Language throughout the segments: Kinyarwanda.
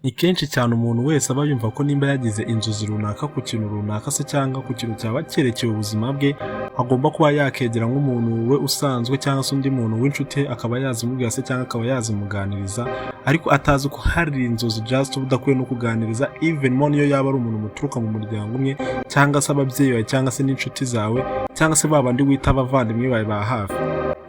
Ni kenshi cyane umuntu wese aba yumva ko nimba yagize inzozi runaka ku kintu runaka se cyangwa ku kintu cyaba cyerekeye ubuzima bwe, agomba kuba yakegera nk'umuntu we usanzwe cyangwa se undi muntu w'inshuti, akaba yazimubwira se cyangwa akaba yazimuganiriza, ariko atazi ko hari inzozi just uba udakwiye no kuganiriza, even more niyo yaba ari umuntu muturuka mu muryango umwe, cyangwa se ababyeyi bawe, cyangwa se n'inshuti zawe, cyangwa se ba bandi wita abavandimwe bawe ba hafi.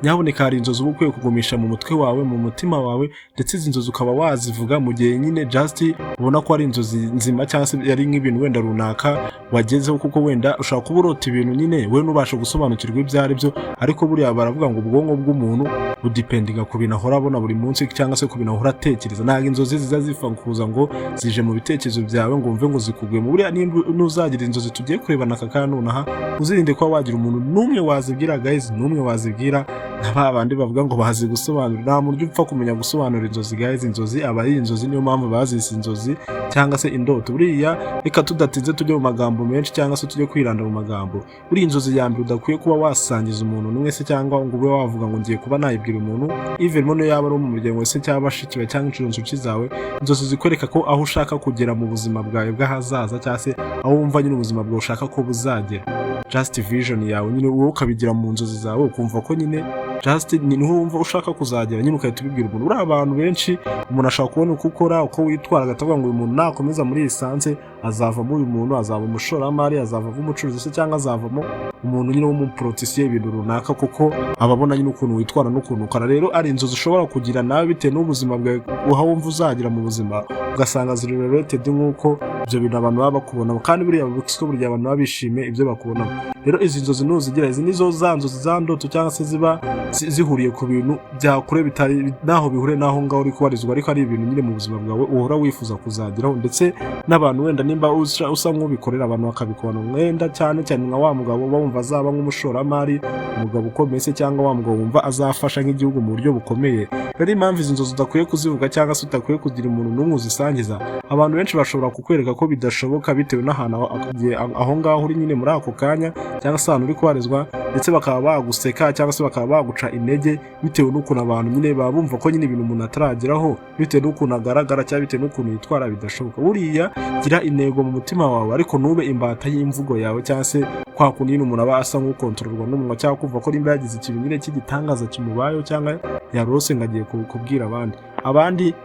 Nyabuneka, hari inzozi uba ukwiye kugumisha mu mutwe wawe, mu mutima wawe, ndetse izi nzozi ukaba wazivuga mu gihe nyine just ubona ko ari inzozi nzima, cyangwa se ari nk'ibintu wenda runaka wagezeho, kuko wenda ushobora kuba urota ibintu nyine we ntubashe gusobanukirwa ibyo ari byo. Ariko buriya baravuga ngo ubwonko bw'umuntu budependinga ku bintu ahora abona buri munsi, cyangwa se ku bintu ahora atekereza. Ntabwo inzozi ziza zipfa kuza ngo zije mu bitekerezo byawe ngo wumve ngo zikuguyemo. Buriya nimba nuzagira inzozi tugiye kurebana aka kanya nonaha, uzirinde kuba wagira umuntu n'umwe wazibwira, guys, n'umwe wazibwira, na ba bandi bavuga ngo bazi gusobanura. Nta muntu upfa kumenya gusobanura inzozi, guys. Inzozi aba ari inzozi, niyo mpamvu bazise inzozi cyangwa se indoto. Buriya reka tudatinze tujye mu magambo menshi cyangwa se tujye kwiranda mu magambo. Buriya inzozi ya mbere udakwiye kuba wasangiza umuntu n'umwe se, cyangwa ngo ube wavuga ngo ngiye kuba nayibwira umuntu, even mo yaba ari mu muryango se cyangwa bashiki bawe cyangwa inshuti zawe, inzozi zikwereka ko aho ushaka kugera mu buzima bwawe bw'ahazaza, cyangwa se aho wumva nyine ubuzima bwawe ushaka ko buzagera, just vision yawe nyine, wowe ukabigira mu nzozi zawe, ukumva ko nyine just niho wumva ushaka kuzagera nyine, ugahita ubibwira umuntu. Uriya abantu benshi, umuntu ashobora kubona uko ukora, uko witwara, agahita ngo uyu muntu nakomeza muri iyi sanse azavamo, uyu muntu azaba umushoramari, azavamo umucuruzi se, cyangwa azavamo umuntu nyine w'umupolitisiye, ibintu runaka, kuko aba abona nyine ukuntu witwara n'ukuntu ukora. Rero ari inzozi ushobora kugira nawe bitewe n'ubuzima bwawe, aho wumva uzagera mu buzima, ugasanga ziri related nk'uko ibyo bintu abantu baba bakubonamo. Kandi buriya siko burya abantu baba bishimiye ibyo bakubonamo. Rero izi nzozi nuzigira, izi nizo za nzozi za ndoto, cyangwa se ziba zihuriye ku bintu bya kure, bitari naho bihure n'aho ngaho uri kubarizwa, ariko ari ibintu nyine mu buzima bwawe uhora wifuza kuzageraho, ndetse n'abantu wenda nimba usa nk'ubikorera abantu bakabikubona mwenda, cyane cyane nka wa mugabo uba wumva azaba nk'umushoramari, umugabo ukomeye se, cyangwa wa mugabo wumva azafasha nk'igihugu mu buryo bukomeye. Rero impamvu izi nzozi udakwiye kuzivuga cyangwa se udakwiye kugira umuntu n'umwe uzisangiza, abantu benshi bashobora kukwereka ko bidashoboka bitewe n'ahantu aho ngaho uri nyine muri ako kanya, cyangwa se ahantu uri kubarizwa, ndetse bakaba baguseka cyangwa se bakaba baguca intege bitewe n'ukuntu abantu nyine baba bumva ko nyine ibintu umuntu atarageraho, bitewe n'ukuntu agaragara cyangwa bitewe n'ukuntu yitwara, bidashoboka. Buriya gira intego mu mutima wawe, ariko ntube imbata y'imvugo yawe, cyangwa se kwa kundi nyine umuntu aba asa nk'ukontororwa n'umunwa, cyangwa kumva ko nimba yagize ikintu nyine cy'igitangaza kimubayeho cyangwa yarose ngo agiye kubwira abandi.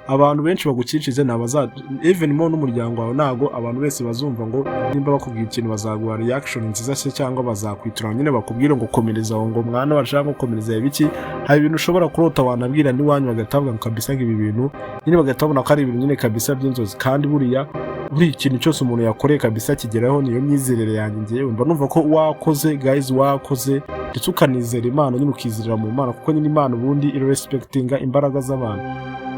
Abantu benshi bagukikije ni abaza, even mo n'umuryango wawe. Ntago abantu bose bazumva ngo nimba bakubwira ikintu bazaguha reaction nziza se, cyangwa bazakwitura nyine bakubwire ngo komereza aho, ngo mwana bashaka ngo komereza ibiki. Hari ibintu ushobora kurota wanabwira n'iwanyu bagahita bavuga ngo kabisa ngo ibi bintu nyine, bagahita babona ko ari ibintu nyine kabisa by'inzozi. Kandi buriya buri ikintu cyose umuntu yakoreye kabisa kigeraho. Niyo myizerere yanjye. Ngewe mba numva ko wakoze, guys, wakoze, ndetse ukanizera Imana nyine, ukizerera mu Mana, kuko nyine Imana ubundi irespectinga imbaraga z'abantu.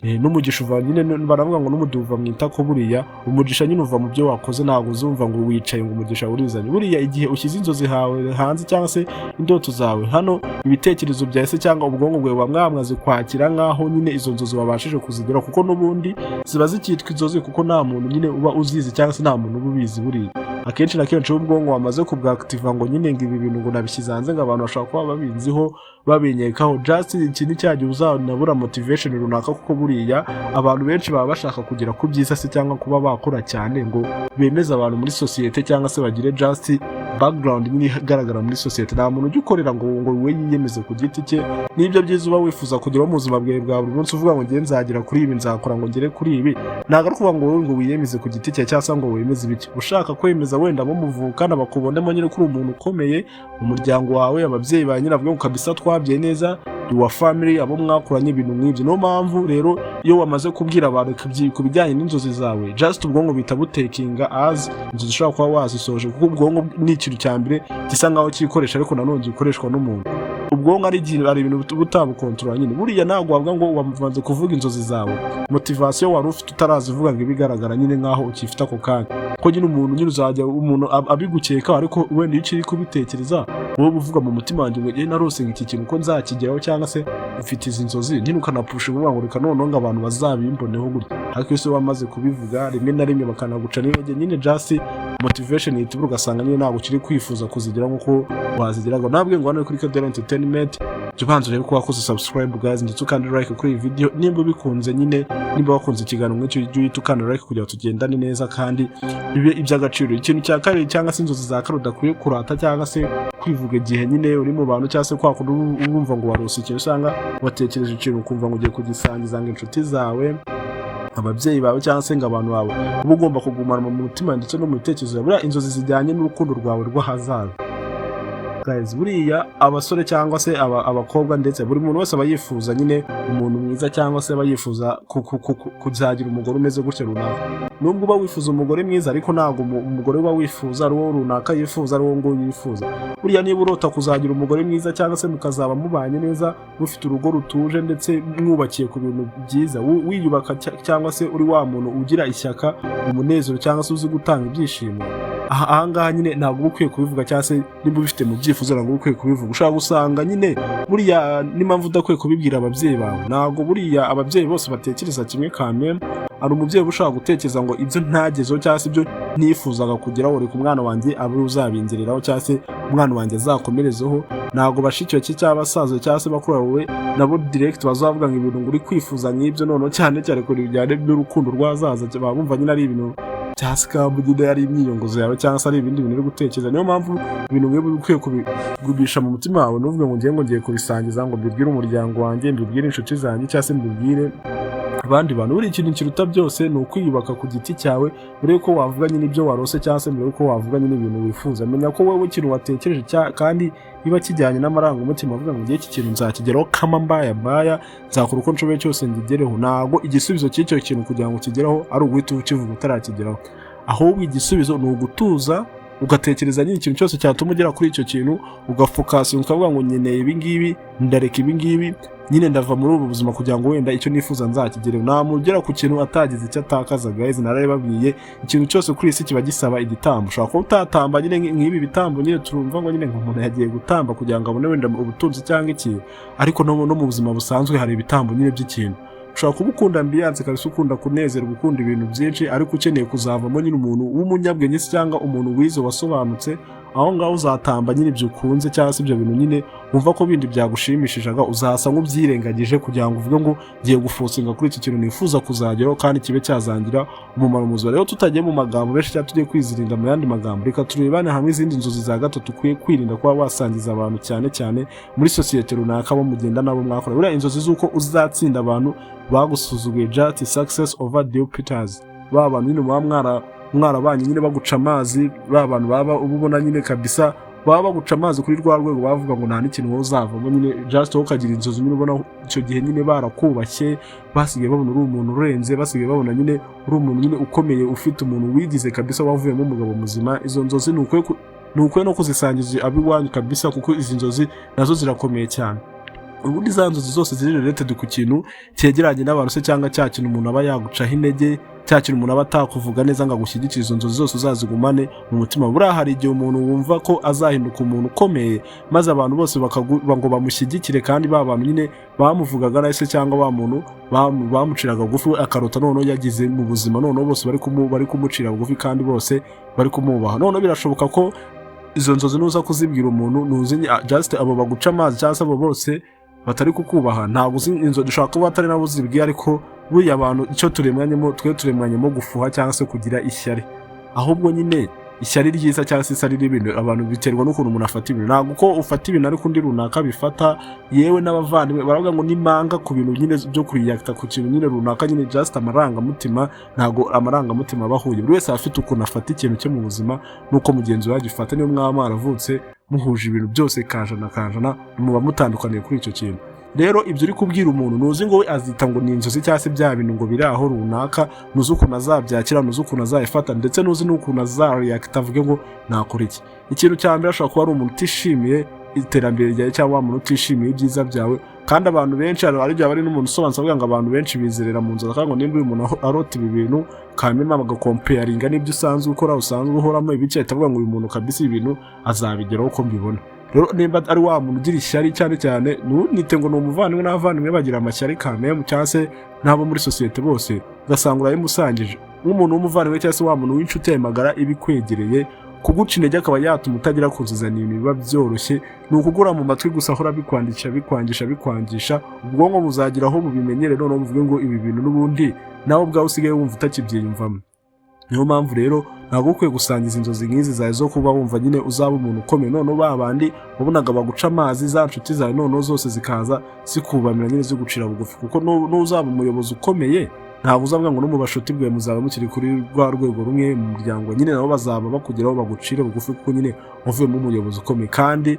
N'umugisha uva nyine, baravuga ngo n'umudiho uva mu itako. Buriya umugisha nyine uva mu byo wakoze, ntabwo uzumva ngo wicaye ngo umugisha urizanye. Buriya igihe ushyize inzozi hawe hanze cyangwa se indoto zawe hano, ibitekerezo byawe se cyangwa ubwonko bwawe buba mwamaze kwakira nk'aho nyine izo nzozi wabashije kuzigeraho, kuko n'ubundi ziba zikitwa inzozi, kuko nta muntu nyine uba uzizi cyangwa se nta muntu uba ubizi. Buriya akenshi na kenshi iyo ubwonko wamaze kubwakitiva ngo nyine ngo ibi bintu ngo nabishyize hanze, ngo abantu bashobora kuba babinziho, babinyekaho, just iki ni cya gihe uzanabura motivation runaka, kuko buriya abantu benshi baba bashaka kugera ku byiza se cyangwa kuba bakora cyane ngo bemeze abantu muri sosiyete, cyangwa se bagire just background nyine igaragara muri sosiyete. Nta muntu ujya ukorera ngo we yiyemeze ku giti cye. N'ibyo byiza uba wifuza kugeraho mu buzima bwawe bwa buri munsi, uvuga ngo ngiye nzagera kuri ibi, nzakora ngo ngere kuri ibi, ntabwo ari ukuvuga ngo wowe ngo wiyemeze ku giti cyawe cyangwa se ngo wemeze ibiki. Ushaka kwemeza wenda abo muvukana, bakubonemo nyine ko uri umuntu ukomeye mu muryango wawe, ababyeyi ba nyine bavuga ngo kabisa twabyaye neza, your family, abo mwakuranye, ibintu nk'ibyo. Niyo mpamvu rero iyo wamaze kubwira abantu ku bijyanye n'inzozi zawe, just ubwonko buhita butakinga as inzozi ushobora kuba wazisoje, kuko ubwonko ni ikintu cya mbere gisa nkaho cyikoresha, ariko nanone gikoreshwa n'umuntu. Ubwonko ari igihe hari ibintu utabukontorora nyine. Buriya ntabwo wavuga ngo wamaze kuvuga inzozi zawe, motivation wari ufite utarazivuga ngo ibigaragara nyine nkaho ukifite ako kanya, ko nyine umuntu nyine uzajya umuntu abigukeka. Ariko wenda iyo ukiri kubitekereza wowe uvuga mu mutima wanjye ngo narose ngo iki kintu ko nzakigeraho, cyangwa se ufite izi nzozi nyine, ukanapusha uvuga ngo reka noneho ngo abantu bazabimboneho gutya. Ariko iyo wamaze kubivuga, rimwe na rimwe bakanaguca n'intege nyine, just motivation ihita ibura, ugasanga nyine ntabwo ukiri kwifuza kuzigira nk'uko wazigeraga. Nabwiye ngo hano kuri Kadera Entertainment. Jya ubanza urebe ko wakoze subscribe, guys, ndetse ukanda like kuri iyi video nimba ubikunze nyine. Nimba wakunze ikiganiro nk'icyo, jya uhita ukanda like kugira ngo tugendane neza kandi bibe iby'agaciro. Ikintu cya kabiri cyangwa se inzozi za kabiri udakwiye kurata cyangwa se kwivuga igihe nyine uri mu bantu, cyangwa se kwa kundi uba wumva ngo warose ikintu, usanga watekereje ikintu ukumva ngo ugiye kugisangiza ngo inshuti zawe, ababyeyi bawe, cyangwa se ngo abantu bawe, uba ugomba kugumana mu mutima ndetse no mu bitekerezo byawe. Buriya inzozi zijyanye n'urukundo rwawe rw'ahazaza, guys, buriya abasore cyangwa se abakobwa ndetse buri muntu wese aba yifuza nyine umuntu mwiza, cyangwa se aba yifuza kuzagira umugore umeze gutya runaka. Nubwo uba wifuza umugore mwiza, ariko ntabwo umugore uba wifuza ari uwo runaka yifuza, ari uwo ngo yifuza. Buriya niba urota kuzagira umugore mwiza cyangwa se mukazaba mubanye neza, mufite urugo rutuje ndetse mwubakiye ku bintu byiza, wiyubaka cyangwa se uri wa muntu ugira ishyaka, umunezero, cyangwa se uzi gutanga ibyishimo, aha ahangaha nyine ntabwo uba ukwiye kubivuga. Cyangwa se nimba ubifite mu byifuzo, ntabwo uba ukwiye kubivuga. Ushobora gusanga nyine buriya n'impamvu udakwiye kubibwira ababyeyi bawe, ntabwo buriya ababyeyi bose batekereza kimwe. Kameme hari umubyeyi uba ushobora gutekereza ngo ibyo ntagezeho cyangwa se ibyo nifuzaga kugeraho, reka umwana wanjye abe uzabingereraho, cyangwa se umwana wanjye azakomerezeho. Ntabwo bashiki bawe cyangwa basaza cyangwa se bakuru bawe nabo direct bazavuga ngo ibintu ngo uri kwifuza nk'ibyo, noneho cyane cyane kure bijyanye n'urukundo rw'ahazaza, baba bumva nyine ari ibintu bya scam nyine, ari imyiyongozo yawe cyangwa se ari ibindi bintu uri gutekereza. Niyo mpamvu ibintu nk'ibi ukwiye kubigumisha mu mutima wawe. Ntuvuge ngo ngiye, ngo ngiye kubisangiza, ngo mbibwire umuryango wanjye, mbibwire inshuti zanjye, cyangwa se mbibwire abandi bantu. Buri ikintu kiruta byose ni ukwiyubaka ku giti cyawe mbere yuko wavuga nyine ibyo warose, cyangwa se mbere yuko wavuga nyine ibintu wifuza. Menya ko wowe ikintu watekereje kandi niba kijyanye n'amarangamutima, avuga ngo ngiye iki kintu nzakigeraho kama mbaya mbaya, nzakora uko nshoboye cyose ngigereho. Ntabwo igisubizo cy'icyo kintu kugira ngo ukigereho ari uguhita ukivuga utarakigeraho, ahubwo igisubizo ni ugutuza, ugatekereza nyine ikintu cyose cyatuma ugera kuri icyo kintu, ugafocusinga, ukavuga ngo nkeneye ibi ngibi, ndareka ibi ngibi nyine, ndava muri ubu buzima kugira ngo wenda icyo nifuza nzakigereho. Nta muntu ugera ku kintu atagize icyo atakaza, guys. Narabibabwiye, ikintu cyose kuri iyi si kiba gisaba igitambo. Ushobora kuba utatamba nyine nk'ibi bitambo nyine turumva ngo nyine nk'umuntu yagiye gutamba kugira ngo abone wenda ubutunzi cyangwa iki, ariko no mu buzima busanzwe hari ibitambo nyine by'ikintu. Ushobora kuba ukunda ambiance kabisa, ukunda kunezerwa, ukunda ibintu byinshi, ariko ukeneye kuzavamo nyine umuntu w'umunyabwenge se cyangwa umuntu wize wasobanutse. Aho ngaho uzatamba nyine ibyo ukunze, cyangwa se ibyo bintu nyine wumva ko bindi byagushimishijaga, uzasa nk'ubyirengagije kugira ngo uvuge ngo ngiye gufocusinga kuri iki kintu nifuza kuzageraho kandi kibe cyazangira umumaro mu buzima. Rero tutagiye mu magambo menshi cyangwa tugiye kwizirinda mu yandi magambo, reka turebane hamwe izindi nzozi za gatatu ukwiye kwirinda kuba wasangiza abantu, cyane cyane muri sosiyete runaka bo mugenda nabo mwakora. Buriya inzozi z'uko uzatsinda abantu bagusuzuguye, just success over the peters, ba bantu nyine muba mwarabanye nyine baguca amazi, ba bantu baba uba ubona nyine kabisa baba baguca amazi kuri rwa rwego, bavuga ngo nta n'ikintu wowe uzavamo nyine, just wowe ukagira inzozi nyine ubona icyo gihe nyine barakubashye, basigaye babona uri umuntu urenze, basigaye babona nyine uri umuntu nyine ukomeye, ufite umuntu wigize kabisa, wavuyemo umugabo muzima. Izo nzozi ni ukwiye no kuzisangiza ab'iwanyu kabisa, kuko izi nzozi nazo zirakomeye cyane. Ubundi za nzozi zose ziri related ku kintu cyegeranye n'abantu se, cyangwa cya kintu umuntu aba yagucaho intege, cya kintu umuntu aba atakuvuga neza ngo agushyigikire, izo nzozi zose uzazigumane mu mutima. Buriya hari igihe umuntu wumva ko azahinduka umuntu ukomeye, maze abantu bose ngo bamushyigikire, kandi ba bantu nyine bamuvugaga nabi se, cyangwa ba muntu bamuciraga bugufi, we akarota noneho yagize mu buzima, noneho bose bari kumucira bugufi kandi bose bari kumwubaha. Noneho birashoboka ko izo nzozi nuza kuzibwira umuntu, ntuzi just abo baguca amazi cyangwa se abo bose batari kukubaha, ntabwo uzi inzozi, ushobora kuba atari nabo uzibwiye. Ariko buriya abantu icyo turemwanyemo, twe turemwanyemo gufuha cyangwa se kugira ishyari, ahubwo nyine ishyari ryiza cyangwa se ishyari ry'ibintu. Abantu biterwa n'ukuntu umuntu afata ibintu. Ntabwo uko ufata ibintu ariko undi runaka bifata. Yewe n'abavandimwe baravuga ngo nimanga ku bintu nyine byo kureacta ku kintu nyine runaka nyine, just amarangamutima, ntabwo amarangamutima aba ahuye. Buri wese aba afite ukuntu afata ikintu cye mu buzima n'uko mugenzi we agifata. Niyo mwaba mwaravutse muhuje ibintu byose kajana kajana, muba mutandukaniye kuri icyo kintu. Rero ibyo uri kubwira umuntu, ntuzi ngo we azita ngo ni inzozi cyangwa se bya bintu ngo biri aho runaka, ntuzi ukuntu azabyakira, ntuzi ukuntu azabifata, ndetse ntuzi n'ukuntu azareacta avuge ngo nakora iki. Ikintu cya mbere, ashobora kuba ari umuntu utishimiye iterambere ryawe cyangwa wa muntu utishimiye ibyiza byawe. Kandi abantu benshi, hari igihe bari n'umuntu usobanutse avuga ngo abantu benshi bizerera mu nzozi, akavuga ngo nimba uyu muntu arota ibi bintu, kamena bagacomparinga n'ibyo usanzwe ukora, usanzwe uhoramo ibice, ahita avuga ngo uyu muntu kabisa ibi bintu azabigeraho uko mbibona. Rero nimba ari wa muntu ugira ishyari cyane cyane, ntunite ngo ni umuvandimwe, n'abavandimwe bagira amashyari kamemu, cyangwa se n'abo muri sosiyete bose, ugasanga urabimusangije nk'umuntu w'umuvandimwe cyangwa se wa muntu w'inshuti yawe magara ibikwegereye. Kuguca intege akaba yatuma utagera ku nzozi ni ibintu biba byoroshye, ni ukugura mu matwi gusa, ahora bikwandisha, bikwangisha, bikwangisha. Ubwonko buzagira aho bubimenyere, noneho buvuge ngo ibi bintu n'ubundi nawe ubwawe usigaye wumva utakibyiyumvamo. Niyo mpamvu rero ntabwo ukwiye gusangiza inzozi nk'izi zawe zo kuba wumva nyine uzaba umuntu ukomeye, noneho ba bandi wabonaga baguca amazi, za nshuti zawe, noneho zose zikaza zikubamira nyine, zigucira bugufi. Kuko n'uzaba umuyobozi ukomeye, ntabwo uzavuga ngo no mu bashuti bwawe muzaba mukiri kuri rwa rwego rumwe. Mu muryango nyine nabo bazaba bakugeraho bagucire bugufi, kuko nyine wavuyemo umuyobozi ukomeye. Kandi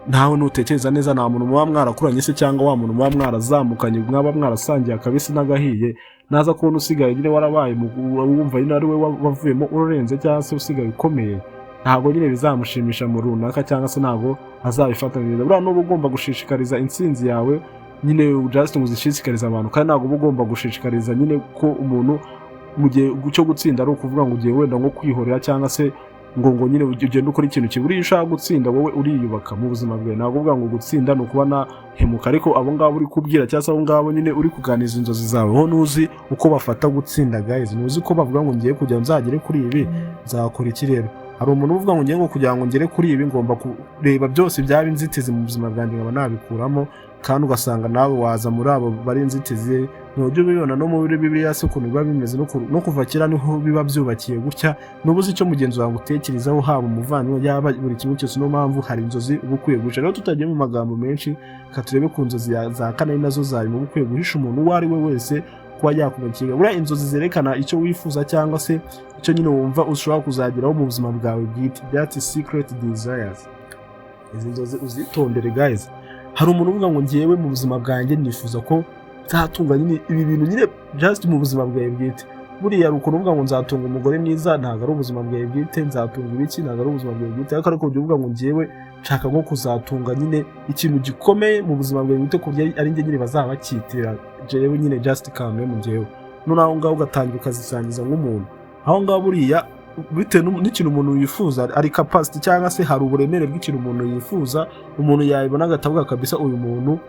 ntawe nutekereza neza, nta muntu muba mwarakuranye se, cyangwa wa muntu muba mwarazamukanye, mwaba mwarasangiye akabisi n'agahiye, naza kubona usigaye nyine warabaye wumva nyine ari we wavuyemo urenze cyangwa se usigaye ukomeye, ntabwo nyine bizamushimisha mu runaka, cyangwa se ntabwo azabifata neza. Buriya nuba ugomba gushishikariza intsinzi yawe nyine, just ngo uzishishikarize abantu, kandi ntabwo uba ugomba gushishikariza nyine ko umuntu mu gihe cyo gutsinda ari ukuvuga ngo ugiye wenda nko kwihorera, cyangwa se ngo nyine ugende ukora ikintu kibi. Buriya ushaka gutsinda, wowe uriyubaka mu buzima bwawe. Ntabwo uvuga ngo gutsinda ni ukuba nahemuka. Ariko abo ngabo uri kubwira, cyangwa se abo ngabo nyine uri kuganiriza inzozi zawe, ho ntuzi uko bafata gutsinda, guys. Ntuzi ko bavuga ngo ngiye kugira nzagere kuri ibi, nzakora iki. Rero hari umuntu uvuga ngo ngiye ngo kugira ngo ngere kuri ibi, ngomba kureba byose byaba inzitizi mu buzima bwanjye nkaba nabikuramo. Kandi ugasanga nawe waza muri abo bari inzitizi. Ntujya ubibona no muri Bibiliya se ukuntu biba bimeze? No kuva kera niho biba byubakiye gutya. Nuba uzi icyo mugenzi wawe utekerezaho, haba umuvandimwe, yaba buri kimwe cyose. Niyo mpamvu hari inzozi uba ukwiye guhisha. Rero tutagiye mu magambo menshi, reka turebe ku nzozi za kane, ari nazo za nyuma uba ukwiye guhisha umuntu uwo ari we wese kuba yakumenya. Buriya inzozi zerekana icyo wifuza, cyangwa se icyo nyine wumva ushobora kuzageraho mu buzima bwawe bwite, that's secret desires. Izi nzozi uzitondere, guys. Hari umuntu uvuga ngo ngewe mu buzima bwanjye nifuza ko nzatunga nyine ibi bintu nyine, just mu buzima bwawe bwite. Buriya hari ukuntu uvuga ngo nzatunga umugore mwiza, ntabwo ari ubuzima bwawe bwite. Nzatunga ibiki, ntabwo ari ubuzima bwawe bwite. Ariko ujya uvuga ngo ngewe nshaka nko kuzatunga nyine ikintu gikomeye mu buzima bwawe bwite, ku buryo ari njye nyine bazaba bacyitira jewe nyine, just kamwe mu njyewe. Noneho aho ngaho ugatangira ukazisangiza nk'umuntu aho ngaho. Buriya bitewe n'ikintu umuntu yifuza, ari capacity cyangwa se hari uburemere bw'ikintu umuntu yifuza, umuntu yabibona agatavuga kabisa uyu muntu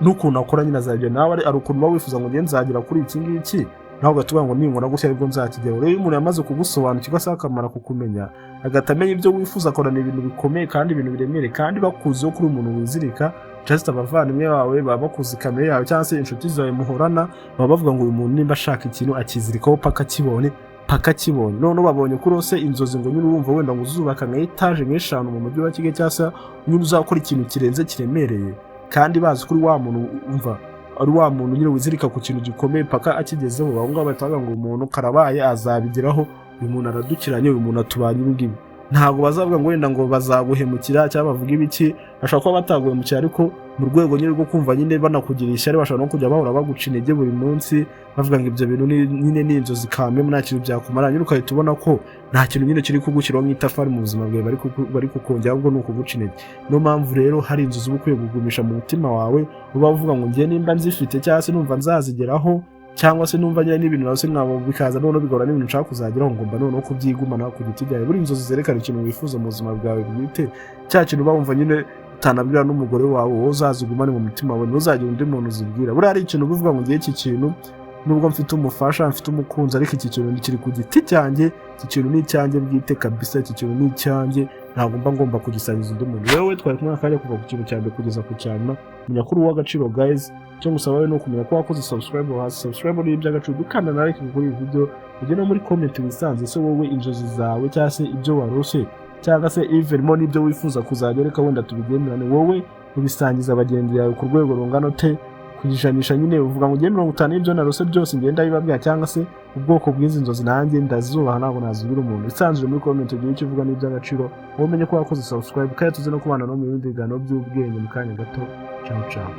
n'ukuntu akora nyine azagera. Nawe ari ukuntu uba wifuza ngo njye nzagera kuri iki ngiki, nawe ugahita uvuga ngo ninkora gutya aribwo nzakigeraho. Rero iyo umuntu yamaze kugusobanukirwa se, akamara kukumenya, agahita amenya ibyo wifuza, akorana ibintu bikomeye kandi ibintu biremereye, kandi bakuziho kuri umuntu wizirika, just abavandimwe bawe baba bakuzi kamere yawe, cyangwa se inshuti zawe muhorana, baba bavuga ngo uyu muntu nimba ashaka ikintu akizirikaho paka akibonye, paka akibonye. Noneho babonye ko urose inzozi ngo nyine urumva wenda ngo uzubaka nka etaje nk'eshanu mu mujyi wa Kigali, cyangwa se nyine uzakora ikintu kirenze kiremereye, kandi bazi kuri wa muntu umva ari wa muntu nyine wizirika ku kintu gikomeye paka akigezeho, aho ngaho bahita bavuga ngo umuntu karabaye, azabigeraho, uyu muntu aradukiranye, uyu muntu atubanye ibi ngibi. Ntabwo bazavuga ngo wenda ngo bazaguhemukira cyangwa bavuga ibiki. Bashobora kuba bataguhemukira, ariko mu rwego nyine rwo kumva nyine banakugira ishyari, bashobora no kujya bahora baguca intege buri munsi, bavuga ngo ibyo bintu nyine ni inzozi kamwe, nta kintu byakumara. Nyine ugahita ubona ko nta kintu nyine kiri kugushyiraho nk'itafari mu buzima bwawe bari kukongera, ahubwo ni ukuguca intege. Niyo mpamvu rero hari inzozi uba ukwiye kugumisha mu mutima wawe, uba uvuga ngo njye nimba nzifite, cyangwa se numva nzazigeraho, cyangwa se numva nyine n'ibintu nawe se nkabo bikaza noneho bigahura n'ibintu nshaka kuzageraho, ngomba noneho kubyigumana ku giti cyawe. Buri inzozi zerekana ikintu wifuza mu buzima bwawe bwite, cya kintu uba wumva nyine utanabwira n'umugore wawe, wowe uzazigumane mu mutima wawe, ntuzagire undi muntu uzibwira. Buriya hari ikintu uba uvuga ngo ngiye iki kintu, nubwo mfite umufasha, mfite umukunzi, ariko iki kintu kiri ku giti cyanjye, iki kintu ni icyanjye bwite kabisa, iki kintu ni icyanjye, ntabwo mba ngomba kugisangiza undi muntu. Rero twari kumwe akanya kuva ku kintu cya mbere kugeza ku cya nyuma. Menya ko uri uw'agaciro, guys. Icyo ngusaba rero ni ukumenya ko wakoze subscribe hasi. Subscribe ni iby'agaciro. Dukanda na like kuri iyi video, ujye no muri comment wisanze se wowe inzozi zawe, cyangwa se ibyo warose, cyangwa se even mo n'ibyo wifuza kuzajya, reka wenda tubigenderane. Wowe ubisangiza bagenzi bawe ku rwego rungana ute ku ijanisha? Nyine uvuga ngo ugiye 50 y'ibyo narose byose ngenda bibabwira, cyangwa se ubwoko bw'izi nzozi nanjye ndazubaha, ntabwo nazibwira umuntu. Isanzure muri comment, ugire icyo uvuga, n'iby'agaciro. Wowe umenye ko wakoze subscribe, kandi tuze no kubana no mu bindi biganiro by'ubwenge mu kanya gato. Ciao ciao.